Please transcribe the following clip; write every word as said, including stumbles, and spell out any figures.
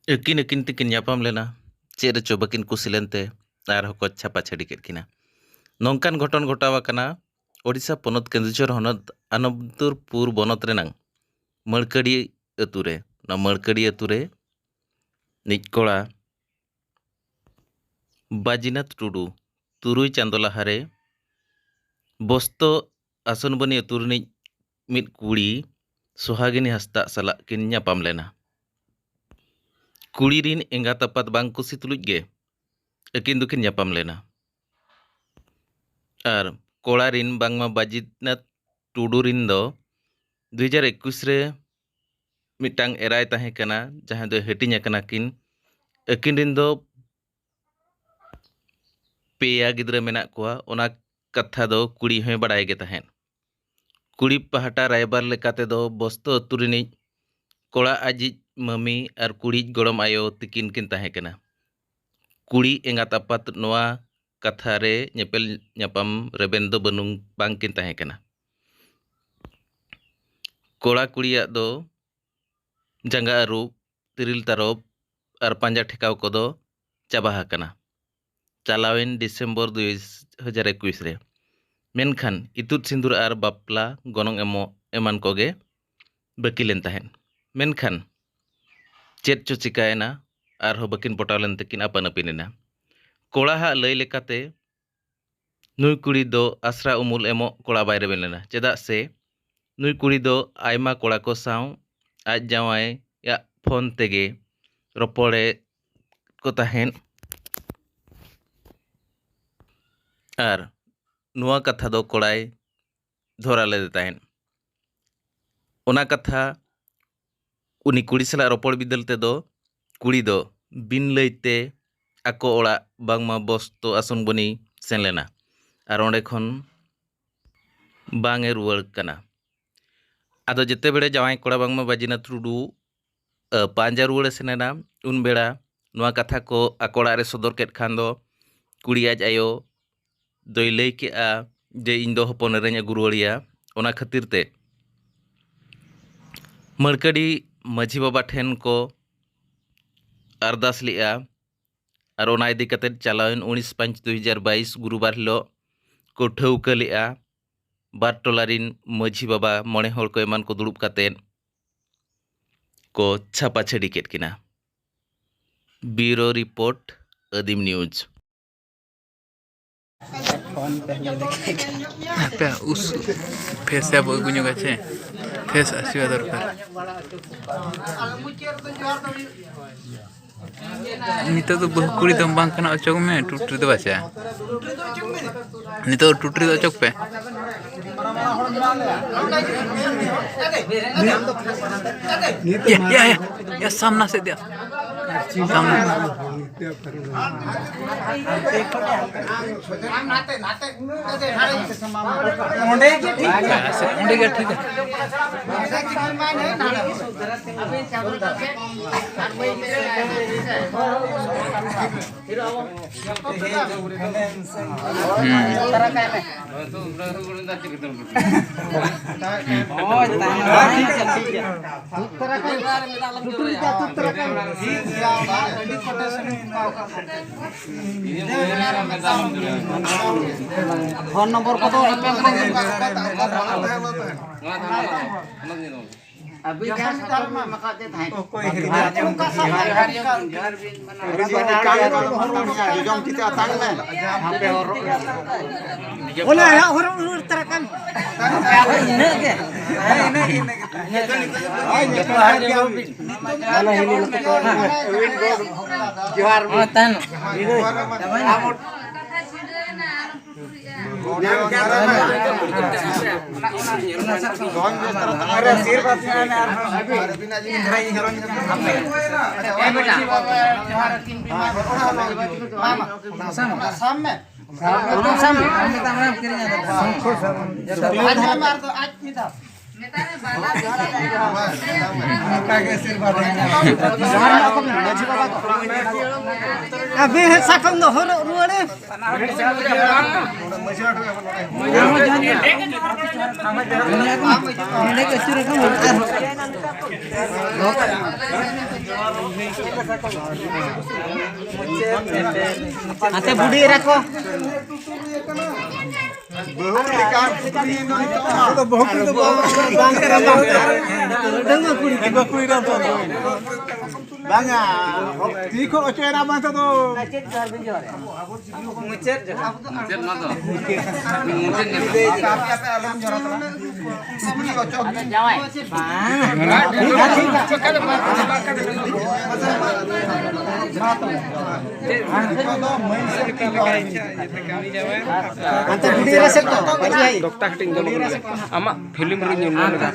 ᱟᱹᱠᱤᱱ ᱟᱹᱠᱤᱱ ᱛᱮᱠᱤᱱ ᱧᱟᱯᱟᱢ ᱞᱮᱱᱟ᱾ ᱪᱮᱫ ᱨᱮᱪᱚ ᱵᱟᱹᱠᱤᱱ ᱠᱩᱥᱤ ᱞᱮᱱᱛᱮ ᱟᱨᱦᱚᱸ ᱠᱚ ᱪᱷᱟᱯᱟ ᱪᱷᱟᱹᱰᱤ ᱠᱮᱫ ᱠᱤᱱᱟ᱾ ᱱᱚᱝᱠᱟᱱ ᱜᱷᱚᱴᱚᱱ ᱜᱷᱚᱴᱟᱣ ᱟᱠᱟᱱᱟ ᱳᱰᱤᱥᱟ ᱯᱚᱱᱚᱛ ᱠᱮᱱᱫᱩᱡᱷᱚᱨ ᱦᱚᱱᱚᱛ ᱟᱱᱚᱱᱫᱚᱯᱩᱨ ᱵᱚᱱᱚᱛ ᱨᱮᱱᱟᱝ ᱢᱟᱹᱲᱠᱟᱹᱰᱤ ᱟᱹᱛᱩ ᱨᱮ᱾ ᱱᱚᱣᱟ ᱢᱟᱹᱲᱠᱟᱹᱰᱤ ᱟᱹᱛᱩ ᱨᱮ ᱱᱤᱡ ᱠᱚᱲᱟ ᱵᱟᱡᱤᱱᱟᱛᱷ ᱴᱩᱰᱩ ᱛᱩᱨᱩᱭ ᱪᱟᱸᱫᱚ ᱞᱟᱦᱟᱨᱮ ᱵᱚᱥᱛᱚ ᱟᱥᱚᱱᱵᱟᱹᱱᱤ ᱟᱹᱛᱩ ᱨᱤᱱᱤᱡ ᱢᱤᱫ ᱠᱩᱲᱤ ᱥᱚᱦᱟᱜᱤᱱᱤ ᱦᱟᱸᱥᱫᱟᱜ ᱥᱟᱞᱟᱜ ᱠᱤᱱ ᱧᱟᱯᱟᱢ ᱞᱮᱱᱟ᱾ ᱠᱩᱲᱤ ᱨᱤᱱ ᱮᱸᱜᱟᱛ ᱟᱯᱟᱛ ᱵᱟᱝ ᱠᱩᱥᱤ ᱛᱩᱞᱩᱡ ᱜᱮ ᱟᱹᱠᱤᱱ ᱫᱚᱠᱤᱱ ᱧᱟᱯᱟᱢ ᱞᱮᱱᱟ᱾ ᱟᱨ ᱠᱚᱲᱟ ᱨᱤᱱ ᱵᱟᱝᱢᱟ ᱵᱟᱡᱤᱱᱟᱛᱷ ᱴᱩᱰᱩ ᱨᱤᱱ ᱫᱚ ᱫᱩ ᱦᱟᱡᱟᱨ ᱮᱠᱩᱥ ᱨᱮ ᱢᱤᱫᱴᱟᱝ ᱮᱨᱟᱭ ᱛᱟᱦᱮᱸ ᱠᱟᱱᱟ, ᱡᱟᱦᱟᱸᱭ ᱫᱚ ᱦᱟᱹᱴᱤᱧ ᱟᱠᱟᱱᱟ ᱠᱤᱱ᱾ ᱟᱹᱠᱤᱱ ᱨᱤᱱ ᱫᱚ ᱯᱮᱭᱟ ᱜᱤᱫᱽᱨᱟᱹ ᱢᱮᱱᱟᱜ ᱠᱚᱣᱟ, ᱚᱱᱟ ᱠᱟᱛᱷᱟ ᱫᱚ ᱠᱩᱲᱤ ᱦᱚᱸᱭ ᱵᱟᱲᱟᱭ ᱜᱮ ᱛᱟᱦᱮᱸᱫ᱾ ᱠᱩᱲᱤ ᱯᱟᱦᱴᱟ ᱨᱟᱭᱵᱟᱨ ᱞᱮᱠᱟ ᱛᱮᱫᱚ ᱵᱚᱥᱛᱚ ᱟᱹᱛᱩ ᱨᱤᱱᱤᱡ ᱠᱚᱲᱟ ᱟᱡᱤᱡ ᱢᱟᱹᱢᱤ ᱟᱨ ᱠᱩᱲᱤᱭᱤᱡ ᱜᱚᱲᱚᱢ ᱟᱭᱳ ᱛᱤᱠᱤᱱ ᱠᱤᱱ ᱛᱟᱦᱮᱸ ᱠᱟᱱᱟ᱾ ᱠᱩᱲᱤ ᱮᱸᱜᱟᱛ ᱟᱯᱟᱛ ᱱᱚᱣᱟ ᱠᱟᱛᱷᱟ ᱨᱮ ᱧᱮᱯᱮᱞ ᱧᱟᱯᱟᱢ ᱨᱮᱵᱮᱱ ᱫᱚ ᱵᱟᱹᱱᱩᱝ ᱵᱟᱝ ᱠᱤᱱ ᱛᱟᱦᱮᱸ ᱠᱟᱱᱟ᱾ ᱠᱚᱲᱟ ᱠᱩᱲᱤᱭᱟᱜ ᱫᱚ ᱡᱟᱸᱜᱟ ᱟᱹᱨᱩᱵ, ᱛᱤᱨᱤᱞ ᱛᱟᱨᱚᱵ ᱟᱨ ᱯᱟᱸᱡᱟ ᱴᱷᱮᱠᱟᱣ ᱠᱚᱫᱚ ᱪᱟᱵᱟ ᱟᱠᱟᱱᱟ ᱪᱟᱞᱟᱣᱮᱱ ᱰᱤᱥᱮᱢᱵᱚᱨ ᱫᱩ ᱦᱟᱡᱟᱨ ᱮᱠᱩᱥ ᱨᱮ᱾ ᱢᱮᱱᱠᱷᱟᱱ ᱤᱛᱩᱫ ᱥᱤᱸᱫᱩᱨ ᱟᱨ ᱵᱟᱯᱞᱟ ᱜᱚᱱᱚᱝ ᱮᱢᱚᱜ ᱮᱢᱟᱱ ᱠᱚᱜᱮ ᱵᱟᱹᱠᱤ ᱞᱮᱱ ᱛᱟᱦᱮᱸᱫ᱾ ᱢᱮᱱᱠᱷᱟᱱ ᱪᱮᱫ ᱪᱚ ᱪᱤᱠᱟᱭᱮᱱᱟ, ᱟᱨᱦᱚᱸ ᱵᱟᱹᱠᱤᱱ ᱯᱚᱴᱟᱣ ᱞᱮᱱ ᱛᱮᱠᱤᱱ ᱟᱯᱟᱱ ᱟᱹᱯᱤᱱ ᱮᱱᱟ᱾ ᱠᱚᱲᱟ ᱦᱟᱜ ᱞᱟᱹᱭ ᱞᱮᱠᱟᱛᱮ ᱱᱩᱭ ᱠᱩᱲᱤ ᱫᱚ ᱟᱥᱨᱟ ᱩᱢᱩᱞ ᱮᱢᱚᱜ ᱠᱚᱲᱟ ᱵᱟᱭ ᱨᱮᱵᱮᱱ ᱞᱮᱱᱟ, ᱪᱮᱫᱟᱜ ᱥᱮ ᱱᱩᱭ ᱠᱩᱲᱤ ᱫᱚ ᱟᱭᱢᱟ ᱠᱚᱲᱟ ᱠᱚ ᱥᱟᱶ ᱟᱡ ᱡᱟᱶᱟᱭᱟᱜ ᱯᱷᱳᱱ ᱛᱮᱜᱮ ᱨᱚᱯᱚᱲᱮᱫ ᱠᱚ ᱛᱟᱦᱮᱸᱫ᱾ ᱟᱨ ᱱᱚᱣᱟ ᱠᱟᱛᱷᱟ ᱫᱚ ᱠᱚᱲᱟᱭ ᱫᱷᱚᱨᱟ ᱞᱮᱫᱮ ᱛᱟᱦᱮᱸᱫ᱾ ᱚᱱᱟ ᱠᱟᱛᱷᱟ ᱩᱱᱤ ᱠᱩᱲᱤ ᱥᱟᱞᱟᱜ ᱨᱚᱯᱚᱲ ᱵᱤᱫᱟᱹᱞ ᱛᱮᱫᱚ ᱠᱩᱲᱤ ᱫᱚ ᱵᱤᱱ ᱞᱟᱹᱭᱛᱮ ᱟᱠᱚ ᱚᱲᱟᱜ ᱵᱟᱝᱢᱟ ᱵᱚᱥᱛᱚ ᱟᱥᱚᱱᱵᱚᱱᱤ ᱥᱮᱱ ᱞᱮᱱᱟ ᱟᱨ ᱚᱸᱰᱮ ᱠᱷᱚᱱ ᱵᱟᱝ ᱮ ᱨᱩᱣᱟᱹᱲ ᱠᱟᱱᱟ᱾ ᱟᱫᱚ ᱡᱮᱛᱮ ᱵᱮᱲᱮ ᱡᱟᱶᱟᱭ ᱠᱚᱲᱟ ᱵᱟᱝᱢᱟ ᱵᱟᱡᱤᱱᱟᱛᱷ ᱴᱩᱰᱩ ᱯᱟᱸᱡᱟ ᱨᱩᱣᱟᱹᱲᱮ ᱥᱮᱱ ᱮᱱᱟ᱾ ᱩᱱ ᱵᱮᱲᱟ ᱱᱚᱣᱟ ᱠᱟᱛᱷᱟ ᱠᱚ ᱟᱠᱚ ᱚᱲᱟᱜ ᱨᱮ ᱥᱚᱫᱚᱨ ᱠᱮᱫ ᱠᱷᱟᱱ ᱫᱚ ᱠᱩᱲᱤ ᱟᱡ ᱟᱭᱳ ᱫᱚᱭ ᱞᱟᱹᱭ ᱠᱮᱜᱼᱟ ᱡᱮ ᱤᱧ ᱫᱚ ᱦᱚᱯᱚᱱ ᱮᱨᱟᱧ ᱟᱹᱜᱩ ᱨᱩᱣᱟᱹᱲᱮᱭᱟ᱾ ᱚᱱᱟ ᱠᱷᱟᱹᱛᱤᱨ ᱛᱮ ᱢᱟᱹᱲᱠᱟᱹᱰᱤ ᱢᱟᱹᱡᱷᱤ ᱵᱟᱵᱟ ᱴᱷᱮᱱ ᱠᱚ ᱟᱨᱫᱟᱥ ᱞᱮᱫᱼᱟ᱾ ᱟᱨ ᱚᱱᱟ ᱤᱫᱤ ᱠᱟᱛᱮᱫ ᱪᱟᱞᱟᱣᱮᱱ ᱩᱱᱤᱥ ᱯᱟᱸᱪ ᱫᱩ ᱦᱟᱡᱟᱨ ᱵᱟᱭᱤᱥ ᱜᱩᱨᱩᱵᱟᱨ ᱦᱤᱞᱳᱜ ᱠᱚ ᱴᱷᱟᱹᱣᱠᱟᱹ ᱞᱮᱫᱼᱟ᱾ ᱵᱟᱨ ᱴᱚᱞᱟ ᱨᱤᱱ ᱢᱟᱹᱡᱷᱤ ᱵᱟᱵᱟ, ᱢᱚᱬᱮ ᱦᱚᱲ ᱠᱚ ᱮᱢᱟᱱ ᱠᱚ ᱫᱩᱲᱩᱵ ᱠᱟᱛᱮᱫ ᱠᱚ ᱪᱷᱟᱯᱟ ᱪᱷᱟᱹᱰᱤ ᱠᱮᱫ ᱠᱤᱱᱟ᱾ ᱵᱤᱭᱩᱨᱳ ᱨᱤᱯᱳᱨᱴ, ᱟᱹᱫᱤᱢ ᱱᱤᱭᱩᱡᱽ᱾ ᱦᱟᱯᱮ, ᱩᱥ, ᱯᱷᱮᱥ ᱟᱵᱚ ᱟᱹᱜᱩ ᱧᱚᱜᱟ ᱪᱮ? ᱯᱷᱮᱥ ᱟᱥᱤᱣᱟ ᱫᱚᱨᱠᱟᱨ᱾ ᱱᱤᱛᱚᱜ ᱫᱚ ᱵᱟᱹᱦᱩ ᱠᱩᱲᱤ ᱫᱚᱢ ᱵᱟᱝ ᱠᱟᱱᱟ, ᱚᱪᱚᱜ ᱢᱮ, ᱴᱩᱴᱨᱤ ᱫᱚ ᱵᱟᱪᱟ᱾ ᱱᱤᱛᱚᱜ ᱴᱩᱴᱨᱤ ᱫᱚ ᱚᱪᱚᱜ ᱯᱮ᱾ ᱭᱟ, ᱭᱟ, ᱭᱟ, ᱭᱟ, ᱥᱟᱢᱱᱟ ᱥᱮᱫ ᱫᱮ᱾ ᱥᱟᱢᱱᱟ᱾ ᱚᱸᱰᱮ ᱜᱮ ᱴᱷᱤᱠ᱾ ᱚᱸᱰᱮ ᱜᱮ ᱴᱷᱤᱠ᱾ ᱯᱷᱳᱱ ᱱᱚᱢᱵᱚᱨ ᱠᱚᱫᱚ ᱟᱹᱵᱤᱱ ᱡᱟᱦᱟᱸ ᱥᱟᱛᱟᱢ ᱵᱤᱱ ᱮᱢ ᱟᱠᱟᱫ ᱛᱟᱦᱮᱸᱫ᱾ ᱚᱠᱚᱭ ᱦᱤᱨᱤ ᱟᱨ ᱚᱱᱠᱟ ᱥᱟᱵ ᱡᱚᱡᱚᱢ ᱠᱤᱛᱟᱹ ᱟᱛᱟᱝ ᱢᱮ᱾ ᱦᱟᱯᱮ ᱦᱚᱨᱚᱜ᱾ ᱚᱱᱟ ᱦᱟᱸᱜ ᱦᱚᱨᱚᱜ ᱨᱩᱣᱟᱹᱲ ᱛᱟᱨᱟ ᱠᱟᱱ᱾ ᱤᱱᱟᱹᱜ ᱜᱮ᱾ ᱦᱮᱸ, ᱤᱱᱟᱹᱜ ᱜᱮ, ᱤᱱᱟᱹᱜ ᱜᱮ᱾ ᱡᱚᱦᱟᱨ ᱜᱮ᱾ ᱡᱚᱦᱟᱨ᱾ ᱦᱚᱸ, ᱛᱟᱦᱮᱱ᱾ ᱟᱹᱵᱤᱱ ᱦᱮᱸ ᱥᱟᱠᱚᱢ ᱫᱚ ᱦᱚᱨᱚᱜ ᱨᱩᱣᱟᱹᱲᱮ᱾ ᱱᱚᱰᱮ ᱜᱮ ᱟᱹᱪᱩᱨ ᱟᱠᱟᱱ ᱟᱨᱦᱚᱸ᱾ ᱟᱛᱮ ᱵᱩᱰᱷᱤ ᱮᱨᱟ ᱠᱚ᱾ ᱵᱟᱹᱦᱩ ᱞᱮᱠᱟ ᱠᱩᱲᱤ ᱱᱚᱜᱼᱚᱭ ᱛᱚ᱾ ᱟᱫᱚ ᱵᱟᱹᱦᱩ ᱠᱩᱲᱤ ᱫᱚ ᱵᱟᱝ, ᱵᱟᱝ ᱠᱟᱱᱟ, ᱵᱟᱝ ᱠᱟᱱᱟ᱾ ᱰᱟᱺᱜᱩᱣᱟᱹ ᱠᱩᱲᱤ᱾ ᱰᱟᱺᱜᱩᱣᱟᱹ ᱠᱩᱲᱤ ᱫᱚ ᱵᱟᱝ᱾ ᱵᱟᱝᱟ, ᱛᱤ ᱠᱷᱚᱱ ᱚᱪᱚᱜ ᱮᱱᱟ ᱵᱟᱝ ᱛᱮᱫᱚ᱾ ᱢᱩᱪᱟᱹᱫ ᱡᱚᱦᱟᱨ᱾ ᱢᱩᱪᱟᱹᱫ ᱱᱚᱣᱟ ᱫᱚ᱾ ᱢᱩᱪᱟᱹᱫ ᱧᱮᱞ᱾ ᱟᱯᱮ, ᱟᱯᱮ ᱟᱞᱚᱢ ᱡᱚᱦᱟᱨ ᱛᱟᱵᱚᱱᱟ᱾ ᱟᱫᱚ ᱡᱟᱶᱟᱭ᱾ ᱦᱟᱱᱛᱮ ᱵᱩᱰᱷᱤ ᱮᱨᱟ ᱥᱮᱫ ᱠᱚ, ᱢᱟᱹᱡᱷᱤ ᱟᱭᱳ᱾ ᱫᱚᱠᱛᱟ ᱦᱟᱹᱴᱤᱧ ᱫᱚ ᱵᱟᱹᱱᱩᱜᱼᱟ᱾ ᱟᱢᱟᱜ ᱯᱷᱤᱞᱢ ᱨᱮ ᱧᱮᱞ ᱧᱟᱢ ᱞᱮᱠᱟ᱾